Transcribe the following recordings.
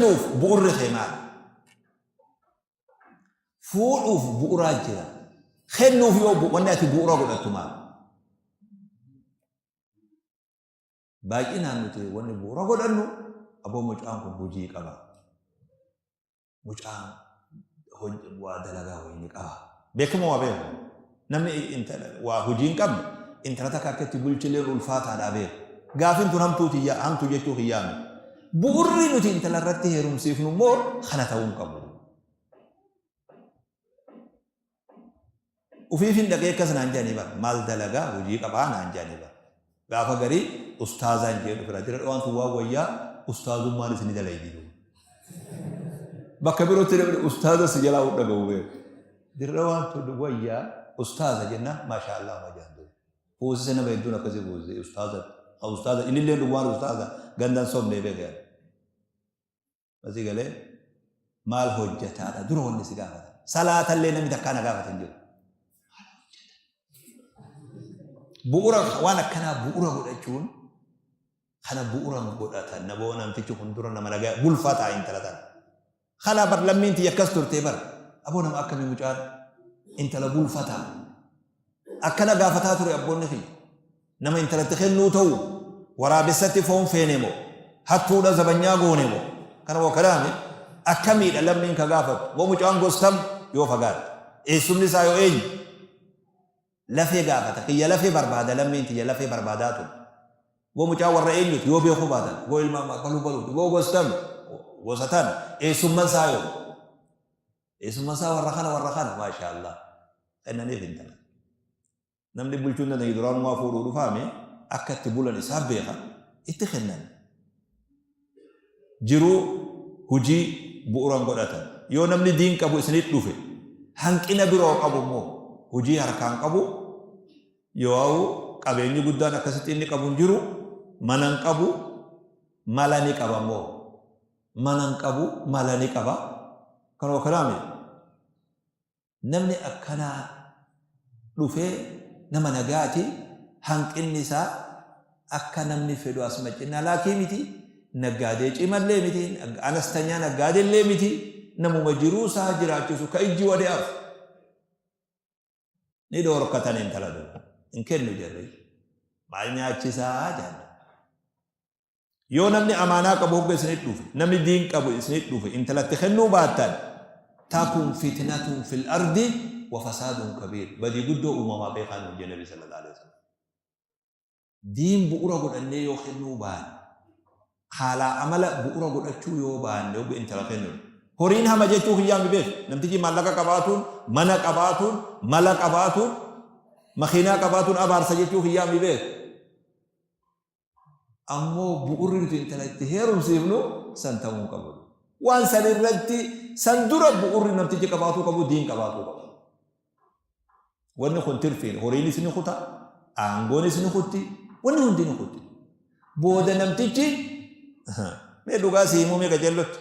Kennuuf bu'urri kee maali? Fuudhuuf bu'uraa jira. Kennuuf yoo wanni ati bu'ura godhattu maali? Baay'inaan nuti wanni bu'ura godhannu aboo mucaan kun hojii qaba. Mucaan waa dalagaa wayii ni qaba. Beekama waa beeku. Namni intala waa hojii hin qabne intala takka akka itti bulchileen ulfaataadha beeku. Gaafin tun hamtuu tiyya hamtuu jechuu kiyyaa miti. Bu'urri nuti intala irratti heerumsiifnu immoo kana ta'uu hin qabu. Ufiifin dhaqee akkas naan jedhanii bara maal dalagaa hojii qabaa naan jedhanii bara. Gaafa garii ustaazaan jee dhufira jira waan sun waan wayyaa ustaazummaan isin dalaydi. Bakka birootti namni ustaaza si jalaa dhaga'u beeku. Dirra waan tun wayyaa ustaaza jenna maashaa Allah ma jedhan duuba. Fuusise nama hedduun akkasii fuusise ustaaza. Ustaaza innillee dhugumaan ustaaza gandan sobnee beeka. Asii galee maal hojjataadha dura wanni si gaafata. Salaatallee namni takkaa na gaafate hin jiru. Bu'ura waan akkanaa bu'ura godhachuun kana bu'ura godhatan naboo namtichi kun dura nama nagaa bulfataa intala tana. Kana bar lammiin tiyya akkas turtee bar aboo nama akkamii mucaan intala bulfataa. Akkana gaafataa ture abboonni kiyya. Nama intalatti kennuu ta'u waraabessatti foon feene moo hattuudha zabanyaa goone moo kana moo kanaami akkamiidha lammiin ka gaafattu moo mucaan gostam yoo fagaatte eessumni isaa yoo eenyu lafee gaafata kiyya lafee barbaada lammiin tiyya lafee barbaadaa ture moo mucaan warra eenyuti yoo beekuu baatan moo ilma baluu baluuti moo gostam gosa tana eessumman isaa yoo eessumman isaa warra kana warra kana maashaallah kennaniif intala. Namni bulchuu hin dandeenye duraanumaa fuudhuu dhufaame akka itti bulan isaa beeka itti kennan. Jiruu hujii bu'uran godhatan. Yoo namni diin qabu isinit dhufe hanqina biroo qabu immoo hujii harkaan qabu yoo qabeenyi guddaan akkasitti inni qabu hin jiru mana hin qabu mala ni qaba immoo mana hin qabu mala ni qaba kanuma kanaami Namni akkanaa dhufee nama nagaati hanqinni isaa akka namni fedhu as macinnaa laakii miti naggaadee cimallee miti anastanyaa naggaadellee miti namuma jiruu isaa jiraachisu ka ijji wade'aaf ni dhoorkatan intala dura hin kennu jarri maal nyaachisaa jedhan. Yoo namni amaanaa qabu hogga isinit dhufe, namni diin qabu isinit dhufe, intalatti kennuu baattan, takun fitnatun fil ardi wa fasaadun kabiir. Badii guddoo uumamaa beekaa nuun jee Nabi sallallahu alaihi wasallam. Diin bu'ura godhannee yoo kennuu baanne, haalaa amala bu'ura godhachuu yoo baanne hogga intala kennu. Horiin hama jechuu kiyyaa mi beeku. Namtichi maallaqa qabaatuun, mana qabaatuun, mala qabaatuun, makiinaa qabaatuun abaarsa jechuu kiyyaa mi beeku. Ammoo bu'urri nuti intala itti heerumsiifnu san ta'uu hin qabu. Waan san irratti san dura bu'urri namtichi qabaatuu qabu diin qabaatuu qaba. Wanni kun tirfiin horiinis ni kuta, aangoonis ni kutti, wanni hundi ni kutti. Booda namtichi mee dhugaa si himuu mee qajeellotti.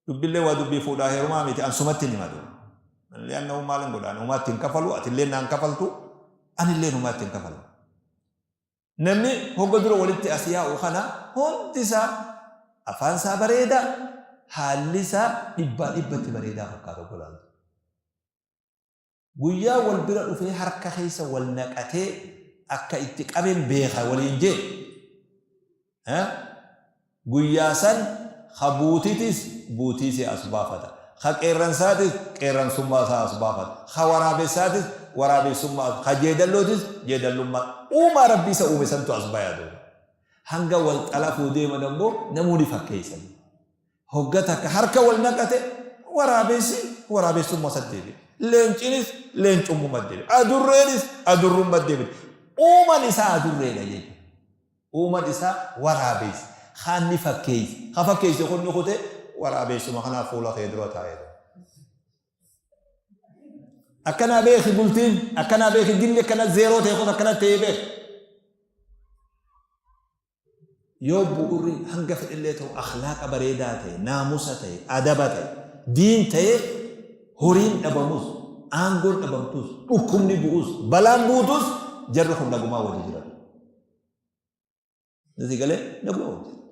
Dubbillee waa dubbii fuudhaa heerumaa miti an sumatti hin himatu. Li'annahu maal hin godhaan humaatti hin kafalu atillee naan kafaltu anillee humaatti hin kafalu. Namni hogga dura walitti as yaa'u kana hundi isaa afaan isaa bareedaa, haalli isaa dhibbaa dhibbatti bareedaa fakkaata hogga laaltu. Guyyaa wal bira dhufee harka keessa wal naqatee akka itti qaben beeka waliin jee Guyyaa san ka buutitis buutii isii as baafata, ka qeerransaatis qeerransummaa isaa as baafata, ka waraabessaatis waraabessummaa as, ka jeedallootis jeedallummaa, uumaa Rabbi isa uume santu as baya duuba. Hanga wal xalafuu deeman ammoo namuu ni fakkeeysan. Hogga takka harka wal naqate waraabessi waraabessummaa isatti deebi'e. Leencinis leencummumatti deebi'e. Adurreenis adurrummatti deebi'e. Uuman isaa adurreedha jechuudha. Uuman isaa waraabeessa. Kaan ni fakkeessa. Ka fakkeesse kun ni kute waraabeessuma kanaa fuula kee dura taa'ee jira. Akkanaa beeki bultiin, akkanaa beeki dilli akkana zeeroo ta'e kun akkana ta'ee beeki. Yoo bu'urri hanga fedhellee ta'u akhlaaqa bareedaa ta'e, naamusa ta'e, adaba ta'e, diin ta'e horiin dhabamus, aangoon dhabamtus, dhukkubni bu'us, balaan buutus jarri kun nagumaa wajji jiraatu. Nuti galee nagumaa wajji jiraatu.